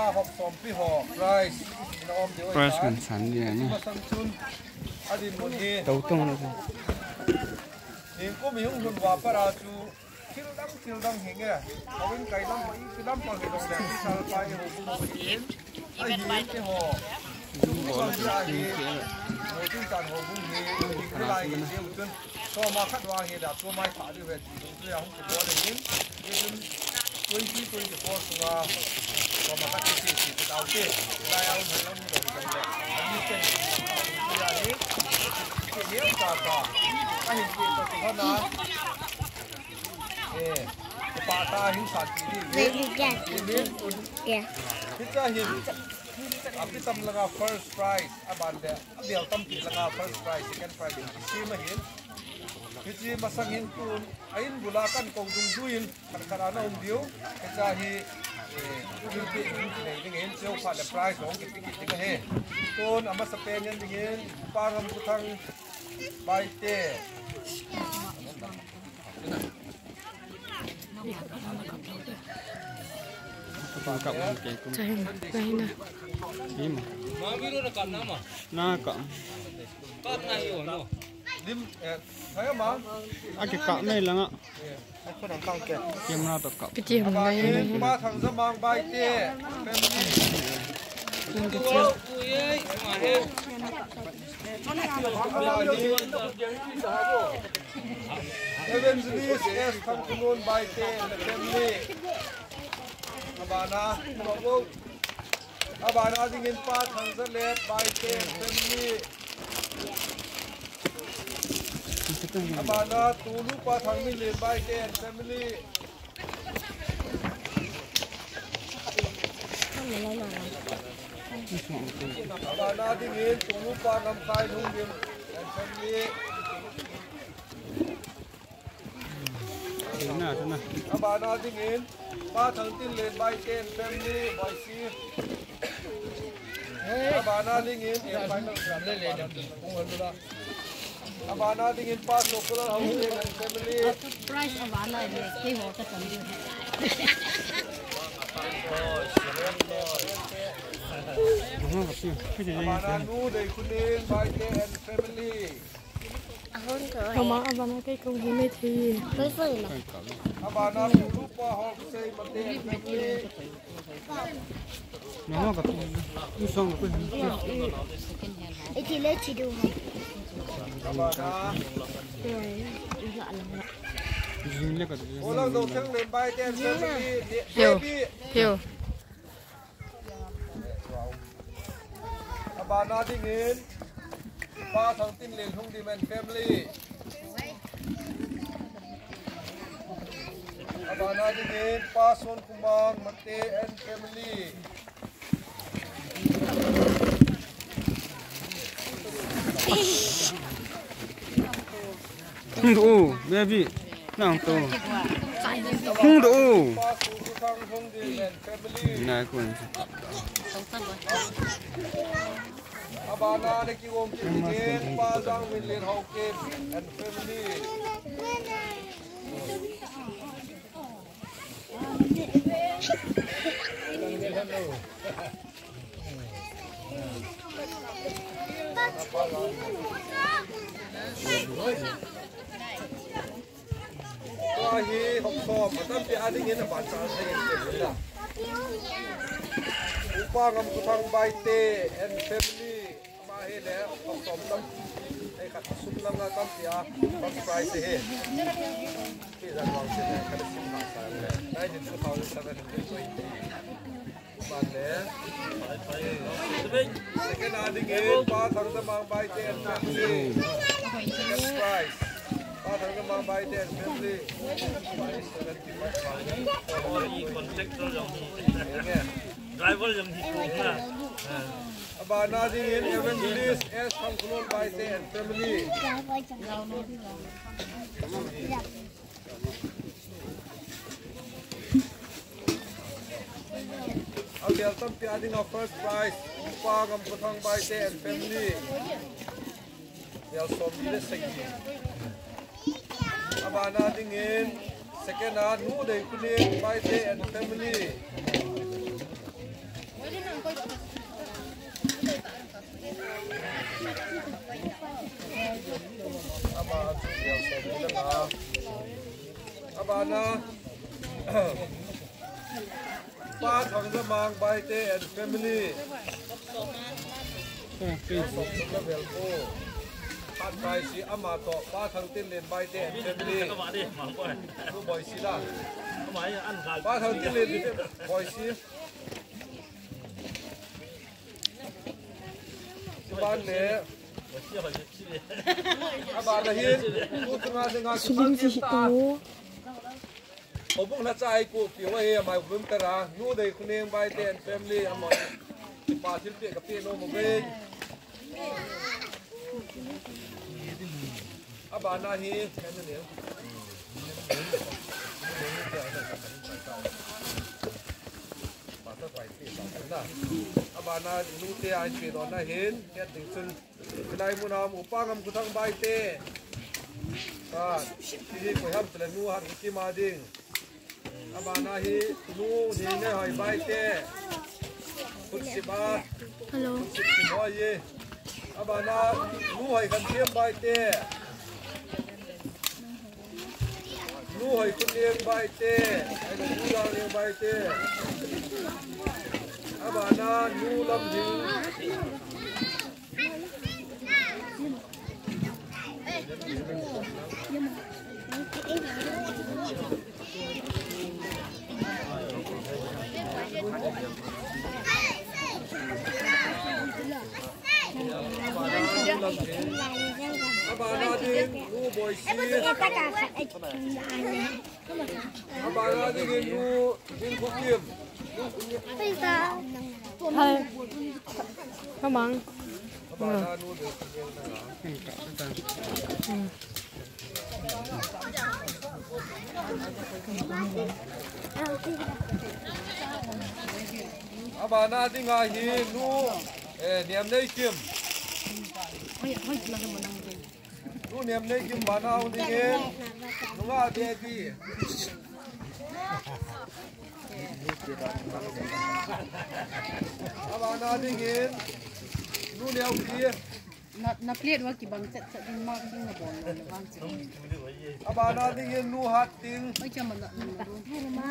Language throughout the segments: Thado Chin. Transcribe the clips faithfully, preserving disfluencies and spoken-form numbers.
Hop sompi ho prize ina om deu. Prize kan san dia ni. Masang chun adin mun hi. Tau tong na. Nikum hi hung lhun uva pat a chu thil dang thil dang hi nge. Houin kai lam mai, thil lam pang hi dong le, thil pai ho. Ahi te ho. Bol a hi. Ho tin tan ho bung hi. Thil lai hi te chun. Soma khat vang hi da, soma khat diu ve. Twenty twenty-four sunga soma khat ti ti ti tau te. Lai au mai lam ni dong dong le. Ani chen ti ti a ni. Ti ni ta ta. A hin ti ta tu na. Eh. Pa ta hin sa ti ni. Very good. Ti ni. Yeah. Ti ta hin. Api tam langa first prize. Aban de. Abial tampi langa first prize, second prize. Ti ma hin. Ti masang hin tun. A in bula kan ko dung duin. Khat khat ana um diu. Hiche hi, eh, thilpeh ding kinei ding ahin, cheu phat le prize hung kipe kit ding ahi. Tun amasapen in dingin, Pa Ngamkhothang Baite. Kap ang ke kum. Chahin, chahin na. Lim. Na kap. Lim, eh, saya ma. Aki kap mai langa. Camera to kap. Piti hum nai. Pa Thangjamang Baite family. Nang ke cheu. Evangelist S Thangkhonun Baite and the family. Abana, abana dingin Pa Thangzalet Baite and family. Abana Tulupa Thangminlen Baite and family. Abana dingin Tulupa Ngamkhai Lunglim and family. Abana dingin Pa Thangtinlen Baite and family, Boise. Abana dingin, eh, final. Abana dingin Pa Sokulal Haokip and family. Prize abana le, keiho kachang ding. Abana Nu Deikhunen Baite and family. Ama abana kei kong hi mai thei. Abana Tulupa Hoksei Mate and family. Iti le chidu. Abana. Jing le ka. Olang Dongthanglen Baite and family. Yo. Yo. Abana dingin Pa Thangtinlen Lunglim and family. Abana dingin Pa Sonkhomang Mate and family. Hung do, baby. Nang to. Hung do. Nai kun. Abana le kigong kit dingin Pa Jangminlen Haokip and family. Tua hi hop som, atampi a dingin aban chal thei in tia. Upa Ngamkhothang Baite and family. Ama hi le, hop som tam. Hei khat sum lam na tampi a, first prize hi. Hi zan wang si le, khat sim ha sa le. Nai din two thousand seven hundred twenty. Second a dingin, Pa Thangzamang Baite and family. Second prize. Pa Thangzamang Baite and family. Contractor jong hi. Driver jong hi. Abana dingin Evangelist S Thangkhonun Baite and family. Abial tampi a dinga first prize, Upa Ngamkhothang Baite and family. Bial som ni le sagi. Abana dingin, second a, Nu Deikhunen Baite and family. Ana, Pa Thangzamang Baite and family. Sopsomna velpo. Khat Baisi ama toh Pa Thangtinlen Baite and family. Tu Boisi la. Pa Thangtinlen Boisi. Chuban le. Abana hin, tu chunga dinga Sulim ji hi ta. Houbung lhacha ahi Kuki ho hi amai volunteer a, Nu Deikhoneng Baite and family amai. Pa thilpeh kapeh nom uve. Abana hi, abana nute a inpeh dohna hin, het ding chun. Hilai muna um U Pa Ngamkhothang Baite. Ka, hiche hi koi ham tile Nu Hatngaikim a ding. Abana hi Nu Neinehoi Baite. Kutsip a. Hello. Kutsip sim hoi e. Abana Nu Hoikhanthiem Baite. Nu Hoikhanthiem Baite. Ai, Nu Hoikhanthiem Baite. Abana Nu Lamding. Abana ding, Nu Boisi. Abana ding, Nu Dingkhokim. Hai. Kamang. Abana Nu Dingkhokim. Abana dinga hi Nu, eh, Niamneikim. Nu Niamneikim bana hung dingin. Nunga baby. Abana dingin. Nu Niaopi. Na, na plate wa kibang chet chet ding marking nabol na vang chet. Abana dingin Nu Hatting. Oi, chama na, na, na.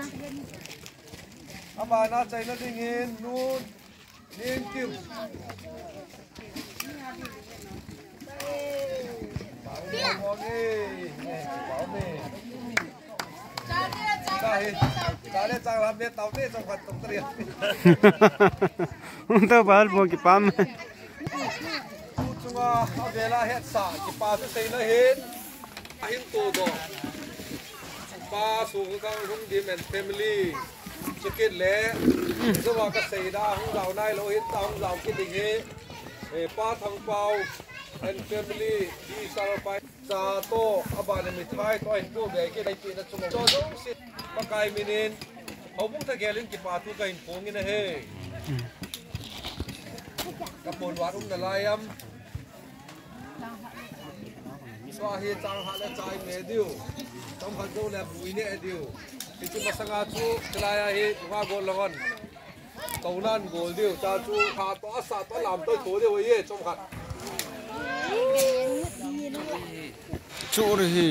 Abana chaina dingin Nu Ningkim. Unta bahal po kipam. Chunga avela hetsa kipa thu seina hin. Ahin to do. Pa Sungkang Lungdim and family. Chukit le. Zuma ka seida hung dau nai lo hin ta hung dau kit ding hi. Eh, Pa Thangpao and family. Di Sarpai. Cha to, abana mithai to, ahin to be kit dai kit na chunga. Cho jong si. Pakai minin. Houbung tha gelin kipa thu kahin phong in ahi. Ka pon wat um na lai am. Tua hi chang ha le chai me diu. Chang khat zo le bui ne diu. Hichu masanga chu kilai a hi tunga gol longon. Taunan gol diu. Cha chu kha to asa to lam to to diu ye chang khat. Chu ri hi.